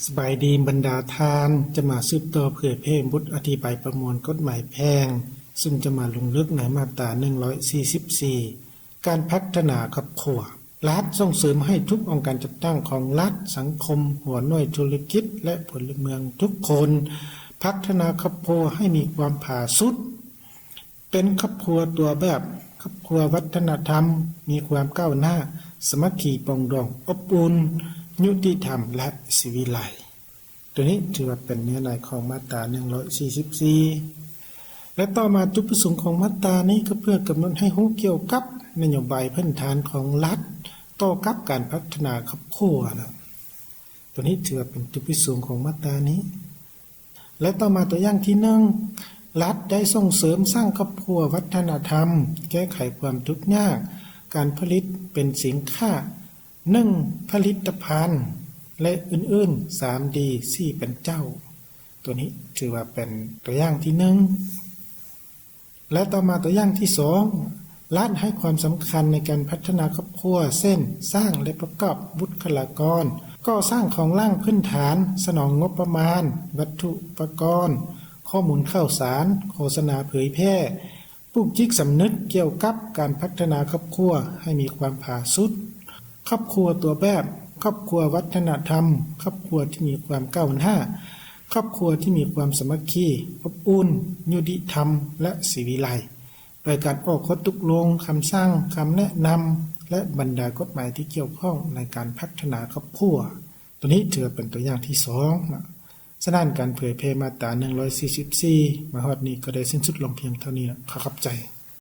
ສະບາຍດີບັນດາທ່ານ, ຈະມາສືບຕໍ່ເຜີຍແຜ່ບົດອະທິບາຍປະມວນກົດໝາຍແພ່ງ, ຊຶ່ງຈະມາລົງເລິກໃນມາດຕາໜຶ່ງຮ້ອຍສີ່ສິບສີ່ ການພັດທະນາຄອບຄົວ. ລັດສົ່ງເສີມໃຫ້ທຸກອົງການຈັດຕັ້ງຂອງລັດ, ສັງຄົມ, ຫົວໜ່ວຍທຸລະກິດ ແລະ ພົນລະເມືອງທຸກຄົນ ພັດທະນາຄອບຄົວໃຫ້ມີຄວາມຜາສຸດ, ເປັນຄອບຄົວຕົວແບບ, ຄອບຄົວວັດທະນະທຳ, ມີຄວາມກ້າວໜ້າ, ສາມັກຄີ, ປອງດອງ, ອົບອຸ່ນ, ຍຸຕິທຳ ແລະ ສີວິໄລ. ໂຕນີ້ຖືວ່າເປັນເນື້ອໃນຂອງມາດຕາໜຶ່ງຮ້ອຍສີ່ສິບສີ່ ແລະ ຕໍ່ມາຈຸດປະສົງຂອງມາດຕານີ້ກໍເພື່ອກຳນົດໃຫ້ຮູ້ກ່ຽວກັບນະໂຍບາຍພື້ນຖານຂອງລັດຕໍ່ກັບການພັດທະນາຄອບຄົວນະ. ໂຕນີ້ຖືວ່າເປັນຈຸດປະສົງຂອງມາດຕານີ້. ແລະ ຕໍ່ມາຕົວຢ່າງທີໜຶ່ງ, ລັດໄດ້ສົ່ງເສີມສ້າງຄອບຄົວວັດທະນະທຳ, ແກ້ໄຂຄວາມທຸກຍາກ, ການຜະລິດເປັນສິນຄ້າ, ໜຶ່ງ ຜະລິດຕະພັນ ແລະ ອື່ນໆ ສາມດີ ສີ່ເປັນເຈົ້າ. ໂຕນີ້ຖືວ່າເປັນຕົວຢ່າງທີໜຶ່ງ. ແລະ ຕໍ່ມາຕົວຢ່າງທີສອງ, ລັດໃຫ້ຄວາມສຳຄັນໃນການພັດທະນາຄອບຄົວ ເຊັ່ນ ສ້າງ ແລະ ປະກອບບຸກຄະລາກອນ, ກໍ່ສ້າງຂອງລ່າງພື້ນຖານ, ສະໜອງງົບປະມານ, ວັດຖຸປະກອນ, ຂໍ້ມູນຂ່າວສານ, ໂຄສະນາເຜີຍແຜ່, ປູກຈິດສຳນຶກກ່ຽວກັບການພັດທະນາຄອບຄົວໃຫ້ມີຄວາມຜາສຸດ, ຄອບຄົວຕົວແບບ, ຄອບຄົວວັດທະນະທຳ, ຄອບຄົວທີ່ມີຄວາມກ້າວໜ້າ, ຄອບຄົວທີ່ມີຄວາມສາມັກຄີ, ອົບອຸ່ນ, ຍຸຕິທຳ ແລະ ສີວິໄລ, ໂດຍການອອກຂໍ້ຕົກລົງ, ຄຳສັ່ງ, ຄຳແນະນຳ ແລະ ບັນດາກົດໝາຍທີ່ກ່ຽວຂ້ອງໃນການພັດທະນາຄອບຄົວ. ໂຕນີ້ຖືວ່າເປັນຕົວຢ່າງທີສອງນະ. ສະນັ້ນ ການເຜີຍແຜ່ມາດຕາໜຶ່ງຮ້ອຍສີ່ສິບສີ່ ມາຮອດນີ້ກໍໄດ້ສິ້ນສຸດລົງພຽງເທົ່ານີ້ນະ. ຂໍຂອບໃຈ.